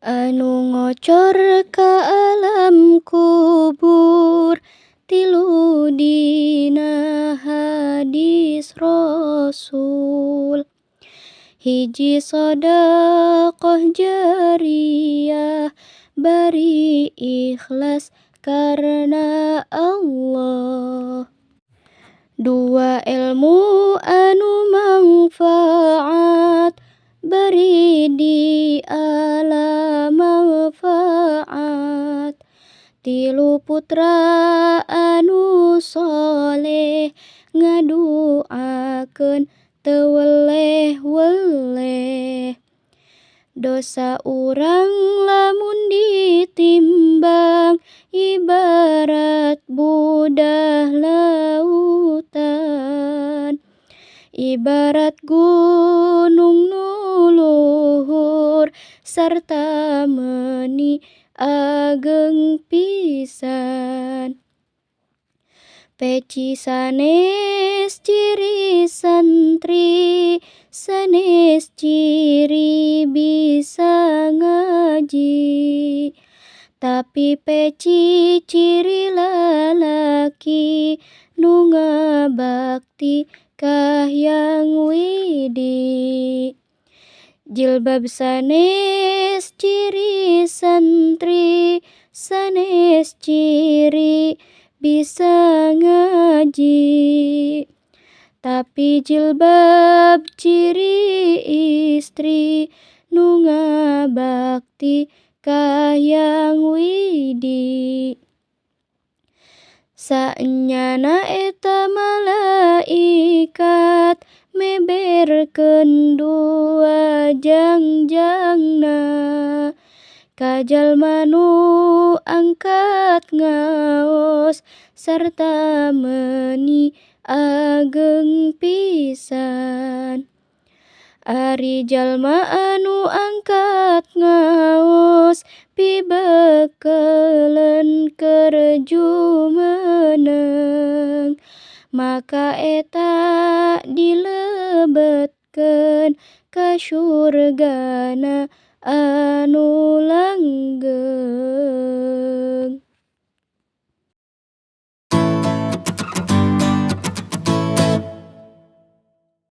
Anu ngocor ka alam kubur tilu dina hadis Rasul. Hiji shodaqoh jariyah bari ikhlas karena Allah. Dua ilmu anu mangfaat bari diala manfaat. Tilu putra anu sholeh ngaduakeun teu weleh-weleh. Dosa urang lamun ditimbang ibarat budah lautan. Ibarat gunung nu luhur sarta meuni ageng pisan. Peci sanes ciri santri, sanes ciri bisa ngaji. Tapi peci ciri lalaki nu ngabakti ka Hyang Widi. Jilbab sanes ciri santri, sanes ciri bisa ngaji. Tapi jilbab ciri istri nu ngabakti ka Hyang Widi. Saenyana eta malaikat meberkeun dua jangjangna ka jalma nu angkat ngaos sarta meuni ageng pisan. Ari jalma anu angkat ngaos pibekeleun keur jumeneng, maka eta dilebetkeun ka surgana anu langgeng.